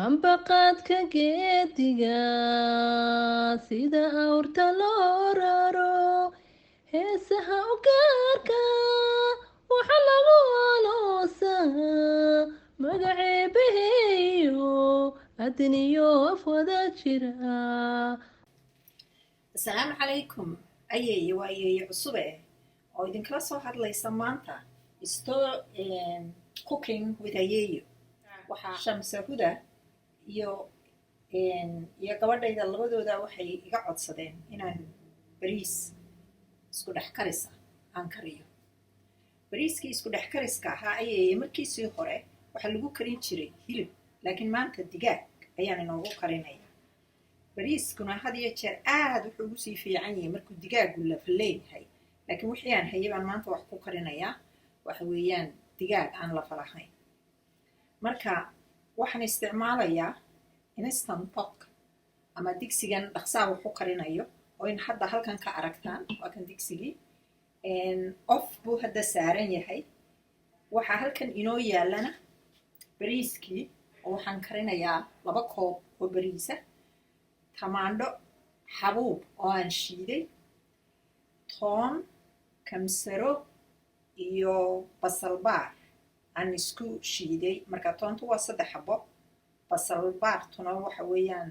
Ambaqaadka geediga sida awrta loo raro, heesaha u gaarka waxa lagu aloosaa magaceebaheeyo adniyo af wada jira. Asalaamu calaykum, ayeeye, waa ayeeye cusube oo idinkala soo hadlaysa maanta sto Cooking with Ayeeyo. Waxaa Shamsa Huda iyo gabadhayda labadooda waxay iga codsadeen inaan bariis isku dhex karisa aan kariyo. Bariiskii isku dhex kariska ahaa, ayeeye, markiisii hore waxaa lagu karin jiray hilib, laakiin maanta digaag ayaan inoogu karinaya. Bariiskuna had iyo jeer aad wuxuu ugu sii fiican yahay markuu digaagu lafa leeyahay, laakiin wixii aan hayay baan maanta wax ku karinayaa. Waxa weeyaan digaag aan lafa lahayn. Marka waxaan isticmaalayaa Instant Pot ama digsigan dhaqsaa wax u karinayo oo in hadda halkan ka aragtaan. Waa kan digsigii, off buu hadda saaran yahay. Waxaa halkan inoo yaalana bariiskii, oo waxaan karinayaa 2 koob oo bariisa, tamaandho xabuub oo aan shiiday, toon, kamsaro iyo basalbaar aan isku shiiday. Marka toontu waa 3 xabo, basalbaartuna waxa weeyaan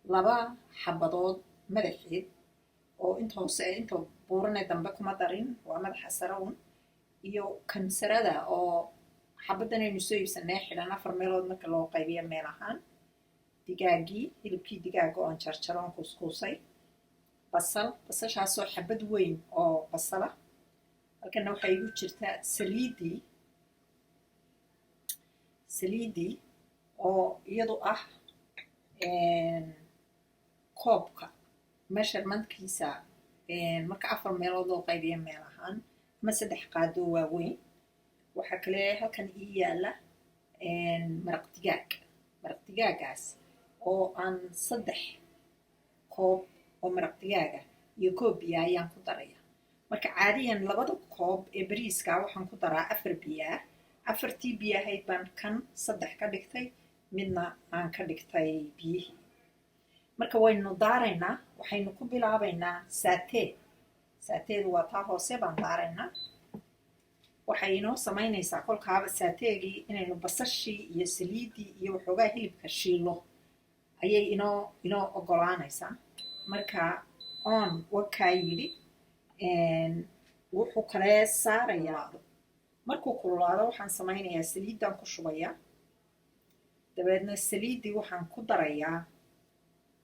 2 xabadood madaxeed, oo inta hoose, inta buurane dambe kuma darin, waa madaxa sare un, iyo kamsarada oo xabaddan aynu soo iibsanay xidhan afar meelood marka loo qaybiyo meel ahaan, digaagii, hilibkii digaaga oon jarjaroon kuuskuusay, basal, basashaasoo xabad weyn oo basala. Halkana waxaa igu jirta saliiddii oo iyadu ah koobka measurementkiisa marka afar meelood loo qaybiyo meel ahaan, ama 3 qaado waaweyn. Waxaa kale halkan ii yaala maraq digaag, maraq digaagaas oo aan 3 koob oo maraq digaaga iyo koob biya ayaan ku daraya. Marka caadiyan 2da koob ee bariiska waxaan ku daraa 4 biyaa. Afartii biyo ahayd baan kan 3 ka dhigtay, midna aan ka dhigtay biyihii. Marka waynu daaraynaa. Waxaynu ku bilaabaynaa sauté. Sautédu waa taa hoose baan daaraynaa. Waxay inoo samaynaysaa kolkaaba sautégii inaynu basashii iyo saliiddii iyo waxoogaa hilibka shiilo ayay inoo ogolaanaysaa. Marka on wakaa yidhi, wuxuu kalee saarayaa. Markuu kululaado waxaan samaynayaa saliiddaan ku shubayaa, dabeedna saliiddii waxaan ku darayaa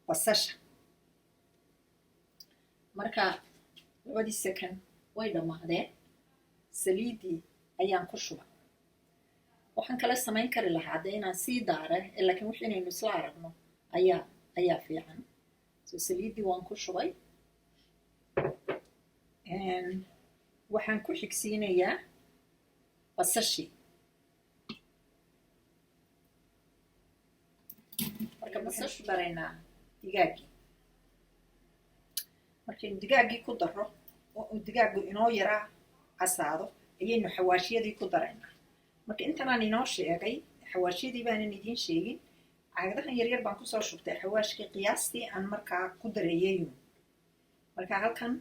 basasha. Marka labadii second way dhammaadeen, saliiddii ayaan ku shubay. Waxaan kala samayn kari lahaa dee inaan sii daara, laakiin wix inaynu isla aragno ayaa fiican. So saliiddii waan ku shubay. Waxaan ku xigsiinayaa basashii. Marka basashu daraynaa digaaggii. Markaynu digaaggii ku darro oo uu digaaggu inoo yaraa casaado, ayaynu xawaashiyadii ku daraynaa. Marka intanaan inoo sheegay, xawaashiyadii baanan idiin sheegin. Caagadahan yaryar baan kusoo shubtay xawaashkii qiyaastii aan markaa ku dareeyayun. Marka halkan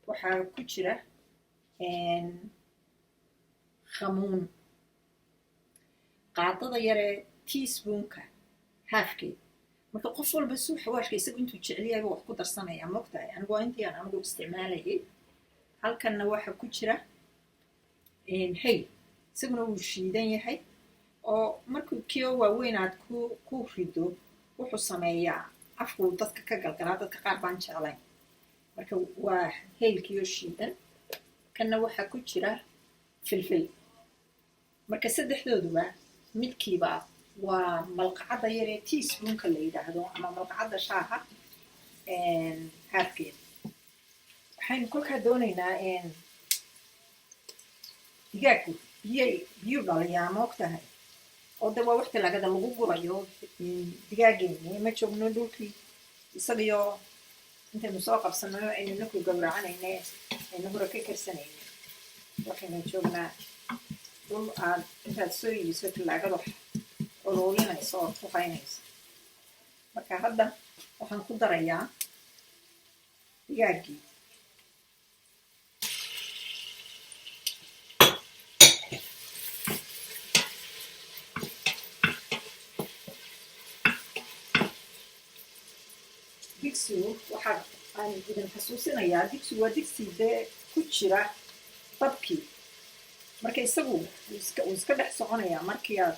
waxaa ku jira khamuun, qaadada yaree teaspoonka halfkeed. Marka qof walba suu xawaashka isagu intuu jecelyahayba wax ku darsanaya, mogtahay. Anigu waa intii aan anigu isticmaalayay. Halkanna waxaa ku jira hayl, isaguna wuu shiidan yahay, oo markuu kio waaweyn aad ku rido wuxuu sameeyaa afkuu dadka ka galgalaa, dadka qaar baan jeclayn. Marka waa haylkiioo shiidan. Kanna waxaa ku jira filfil. Marka saddexdooduba midkiiba waa malqacadda yaree teaspoonka la yidhaahdo ama malqacadda shaaha halfkeeda. Waxaynu kolkaa doonaynaa, digaaggu biyay biyuu dhaliyaa, ma og tahay, oo de waa wax talaagada lagu gurayo digaageeni. Ma joogno dhulkii isagayo intaynu soo qabsano aynu naku gowracanayne, aynu hore ka karsanayne. Waxaynu joognaa dhul aad intaad soo iibiso talaagada wax Culuulinayso ood ku haynayso. Marka hadda waxaan ku darayaa digaaggii. Digsigu, waxaa aan idin xasuusinayaa, digsigu waa digsi dee ku jira dabkii. Marka isagu wuu iska dhex soconayaa markii aad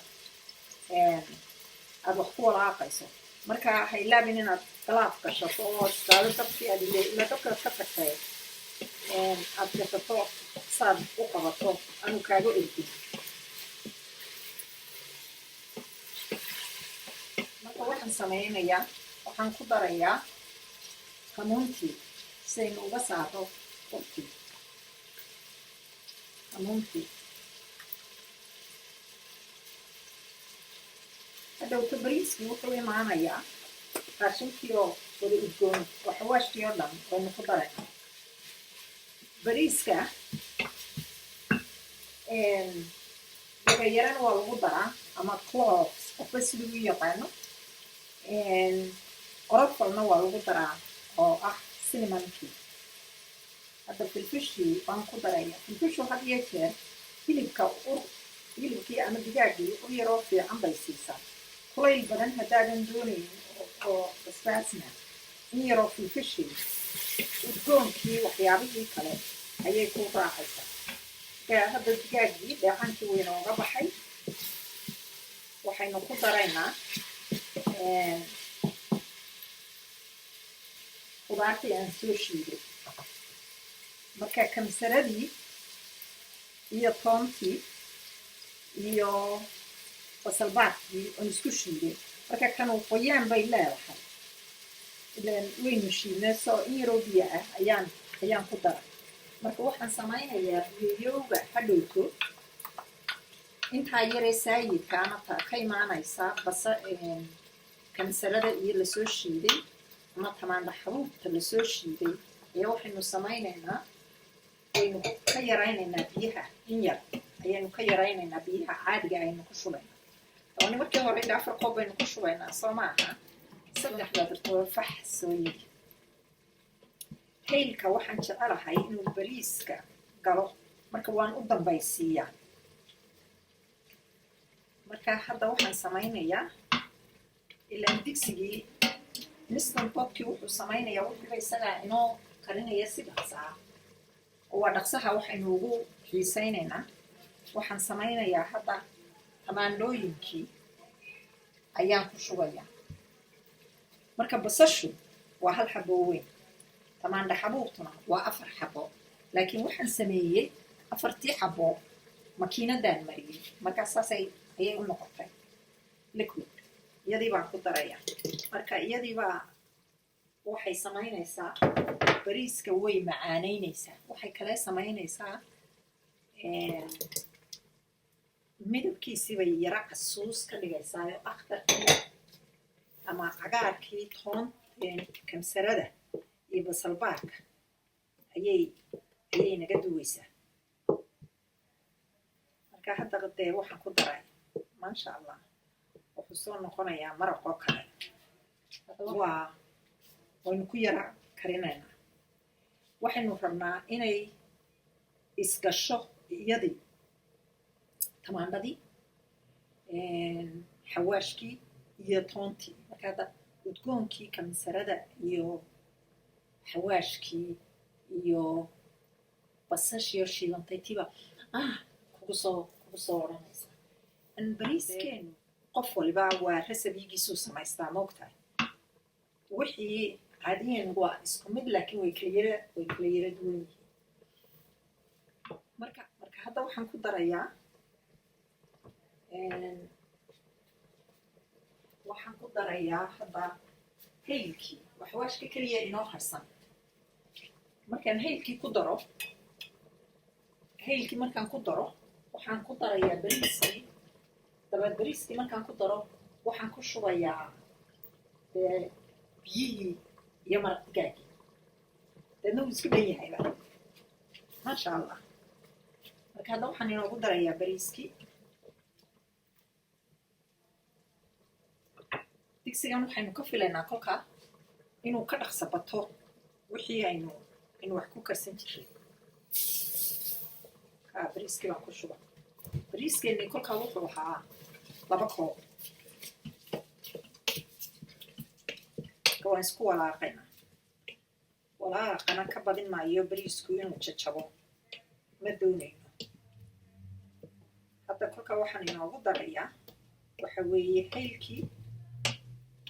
wax ku walaaqayso. Marka ha ilaabin inaad galaaf gashato oo istaado dabkii aad ila dabkaad ka tagtay aad gashato, saad u qabato aanu kaaga ordin. Marka waxaan sameynayaa, waxaan ku darayaa kamuuntii sidaynu uga saaro urtii kamuuntii. Hadhowto bariiskii wuxuu imaanayaa raashinkii oo wada udgoon oo xawaashkii oo dhan waynu ku daraynaa. Bariiska dhagayarana waa lagu daraa ama cloves, qofba siduu u yaqaano. Qorofalna waa lagu daraa oo ah cinnamonkii. Hadda filfishii baan ku daraya. Filfishu had iyo jeer hilibka ur, hilibkii ama digaaggii ur yaroo fiican bay siisaa. Kulayl badan haddaadan doonayn oo basbaasna, in yaroo filfishii udgoonkii waxyaabihii kale ayay ku raacaysaa. Marka hadda digaaggii dheecaankii waynooga baxay. Waxaynu ku daraynaa khudaartii aan soo shiiday. Marka kamsaradii iyo toontii iyo basalbaadkii oon isku shiiday. Marka kanu qoyaan bay leedahay, ilaan waynu shiidnay, soo in yaroo biyo ah ayaan ku daray. Marka waxaan samaynayaa biyayowga hadhowto intaa yaree saayidka ama ta ka imaanaysa basa kamsarada iyo lasoo shiiday ama tamaandha xabuubta lasoo shiiday ayaa waxaynu samaynaynaa, waynu ka yaraynaynaa biyaha. In yar ayaynu ka yaraynaynaa biyaha caadiga aynu ku shubaynaa. Dabani markii hore ilaa 4 koob baynu ku shubaynaa, soo maaha? Saddex baa dartoo fax soo yidhi. Haylka waxaan jecelahay inuu bariiska galo, marka waan u dambaysiiyaa. Marka hadda waxaan samaynayaa, ilaan digsigii Instant Potkii wuxuu samaynayaa, wuxuuba isagaa inoo karinaya si dhaqsa ah oo waa dhaqsaha waxaynu ugu xiisaynaynaa. Waxaan samaynayaa hadda tamaandhooyinkii ayaan ku shubayaa. Marka basashu waa hal xabo weyn, tamaandha xabuubtuna waa 4 xabo, laakiin waxaan sameeyey afartii xabo makiinadaan mariyey. Markaa saasay ayay u noqotay liquid. Iyadii baan ku daraya. Marka iyadii baa waxay samaynaysaa bariiska way macaanaynaysaa. Waxay kale samaynaysaa, midabkiisii bay yara casuus ka dhigaysaa oo akhdarkii ama cagaarkii toon kamsarada iyo basalbaarka ayay naga duwaysaa. Marka hadda dee waxaan ku daray, maasha Allah, wuxuu soo noqonayaa maraq oo kale. Waynu ku yara karinaynaa. Waxaynu rabnaa inay isgasho iyadii tamaandhadii, xawaashkii iyo toontii. Marka hadda udgoonkii kamsarada iyo xawaashkii iyo basashiyo shiilantay tiiba kugu soo odhanaysa. Bariiskeenu qof waliba waa recipe-giisuu samaystaa, moogtahay? Wixii caadiyan waa isku mid, laakiin way kala yara duwan yihiin. Marka hadda waxaan ku darayaa hadda haylkii, xawaashka keliya inoo harsan. Markaan haylkii ku daro, haylkii markaan ku daro, waxaan ku darayaa bariiskii. Dabeed bariiskii markaan ku daro, waxaan ku shubayaa dee biyihii iyo maraq digaagii. Deedna wuu isku dhan yahayba, maasha Allah. Marka hadda waxaan inoogu darayaa bariiskii. Digsigan waxaynu ka filaynaa kolkaa inuu ka dhaqso bato wixii aynu wax ku karsan jiray. Kaa bariiskii baan ku shuba. Bariiskeenii kolkaa wuxuu ahaa 2 koob. Marka waan isku walaaqaynaa. Walaaqana ka badin maayo, bariisku inuu jajabo ma doonayno. Hadda kolkaa waxaan inoogu darayaa waxa weeye haylkii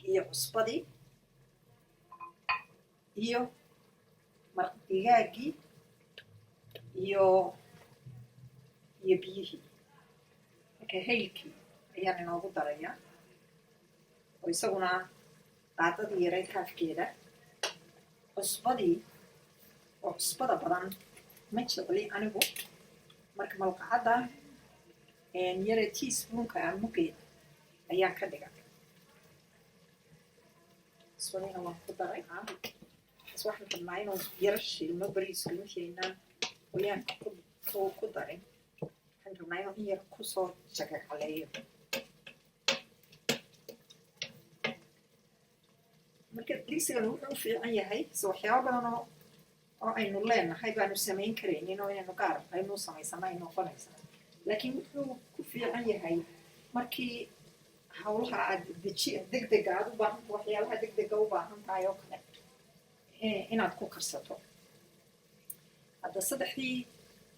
iyo cusbadii iyo maraq digaaggii iyo biyihii. Marka haylkii ayaan inoogu darayaa oo isaguna qaadadii yareyd haafkeeda, cusbadii oo cusbada badan ma jecli anigu, marka malqacadda yare teaspoonka ah muggeeda ayaan ka dhiga. Cusbadiina waan ku daray. Bas waxaan rabnaa inuu yaro shiilmo bariisku intaynaan qoyaanka ku darin. Waxaan rabnaa inuu in yar kusoo jagagaleeyo. Marka digsigan wuxuu u fiican yahay se waxyaabo badan oo aynu leenahay baanu samayn karaynin oo inaynu gaar aynu samaysana ay noqonaysaa, laakiin wuxuu ku fiican yahay markii hawlaha aad deji degdega aad u baahanta, waxyaabaha degdega u baahan tahay oo kale inaad ku karsato. Hadda 3dii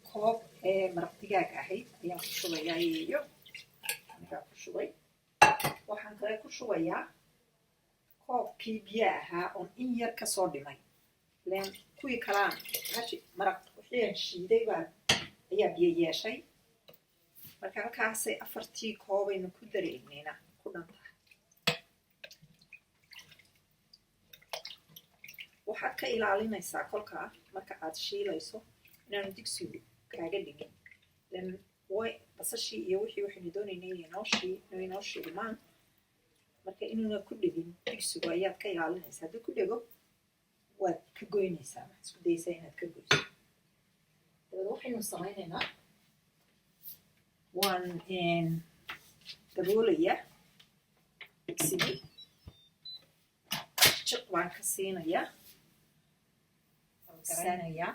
koob ee maraq digaag ahayd ayaan ku shubayaa iyo anigaa ku shubay. Waxaan kale ku shubayaa koobkii biyo ahaa oon in yar kasoo dhimay len kuwii kalaan hashi maraq wixii aan shiiday baa ayaa biyo yeeshay. Marka halkaasay 4tii koobaynu ku dareynayna ku dhan tahay. Waxaad ka ilaalinaysaa kolkaa marka aad shiilayso inaanu digsigu kaaga dhigin len way basashii iyo wixii waxaynu doonaynay inay inoo shiilmaan. Marka inuuna ku dhegin digsigu ayaad ka ilaalinaysaa. Haddii ku dhego waad ka goynaysaa, waxaad isku dayaysaa inaad ka goyso. Dabeed waxaynu samaynaynaa waan daboolayaa digsigii, jiq baan ka siinayaa, garaynayaa,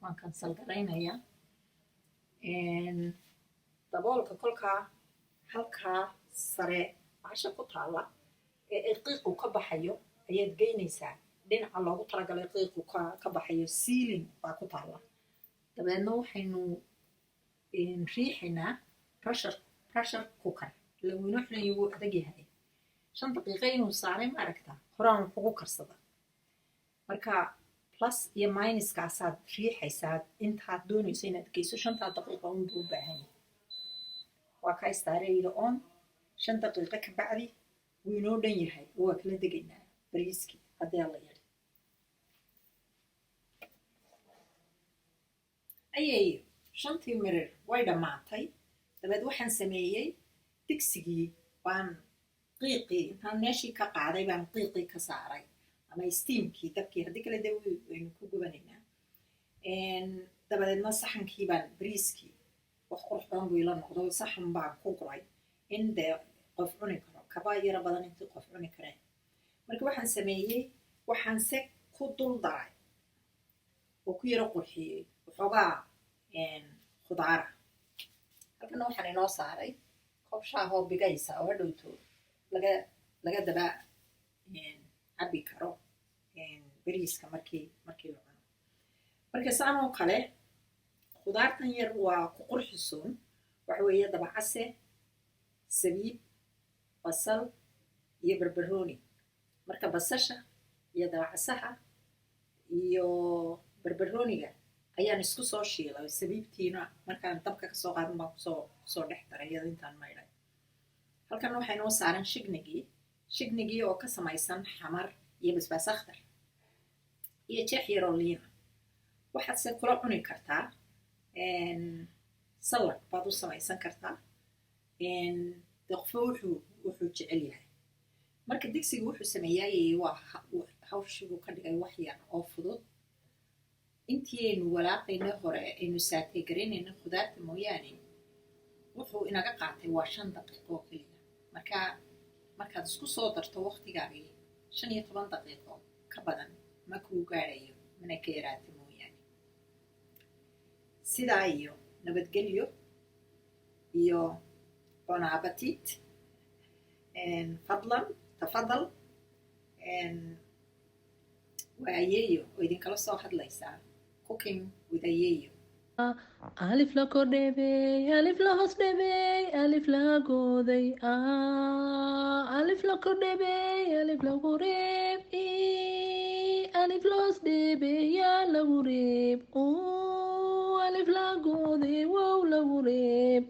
waan kansal garaynayaa daboolka. Kolkaa halkaa sare bahasha ku taalla ee ay qiiqu ka baxayo ayaad geynaysaa dhinaca loogu talagalay qiiqu ka baxayo, ceiling baa ku taalla. Dabeedna waxaynu riixaynaa pressure cooker. Lawinoo xiran wuu adag yahay. 5 daqiiqo inuu saaray ma aragtaa, horaan wuxugu karsada. Marka plus iyo minuskaasaad riixaysaa intaad doonayso inaad geyso. 5taa daqiiqo unbuu u baahan yahay. Waa kaa istaare yidhi on. 5 daqiiqo ka bacdi wuu inoo dhan yahay oo waa kala degaynaa bariiskii haddii Alla yidhi. Ayay 5tii mirir way dhammaatay. Dabeed waxaan sameeyey digsigii baan qiiqii intaan meeshii ka qaaday baan qiiqii ka saaray ama steamkii dabkii, haddii kale dee waynu ku gubanaynaa. Dabadeedna saxankii baan bariiskii wax qurux badan buu ila noqdo, saxan baan ku guray in dee qof cuni karo, kaba yara badan intii qof cuni kareen. Marka waxaan sameeyey waxaan se ku dul daray oo ku yaro qurxiyey waxoogaa khudaara. Halkana waxaan inoo saaray koob shaahoo bigaysa oo hadhowto laga daba cabi karo bariiska markii la cuno. Marka saan oo kale khudaartan yar waa ku qurxisuun. Waxa weeye dabacase, sabiib, basal iyo barbarooni. Marka basasha iyo dabacasaha iyo barbarooniga ayaan isku soo shiilay, sabiibtiina markaan dabka kasoo qaadan baan kusoo dhex daray iyada intaan maydhay. Halkan waxaa inoo saaran shignigii oo ka samaysan xamar iyo basbaas akhdar iyo jeex yaroo liina. Waxaad se kula cuni kartaa salad baad u samaysan kartaa, dee qofba wuxuu jecel yahay. Marka digsiga wuxuu sameeyaayey waa hawshii buu ka dhigay wax yar oo fudud. Intii aynu walaaqaynay hore aynu saatay garaynayna khudaarta mooyaane wuxuu inaga qaatay waa 5 daqiiqo oo keliya. Marka Markaad isku soo darto waqtigaagii, 15 daqiiqo ka badan ma kuu gaadhayo, mana ka yaraata mooyaane. Sidaa iyo nabadgelyo iyo bon appetit. Fadlan, tafadal. Waa Ayeeyo oo idinkala soo hadlaysaa Cooking with Ayeeyo. Alif la kordhebey, alif la hoos dhebey, alif la goday a, alif la kordhebey, alif lagu reeb i, alif la hoos dhebey, yaa lagu reeb u, alif la goday, wow lagu reeb.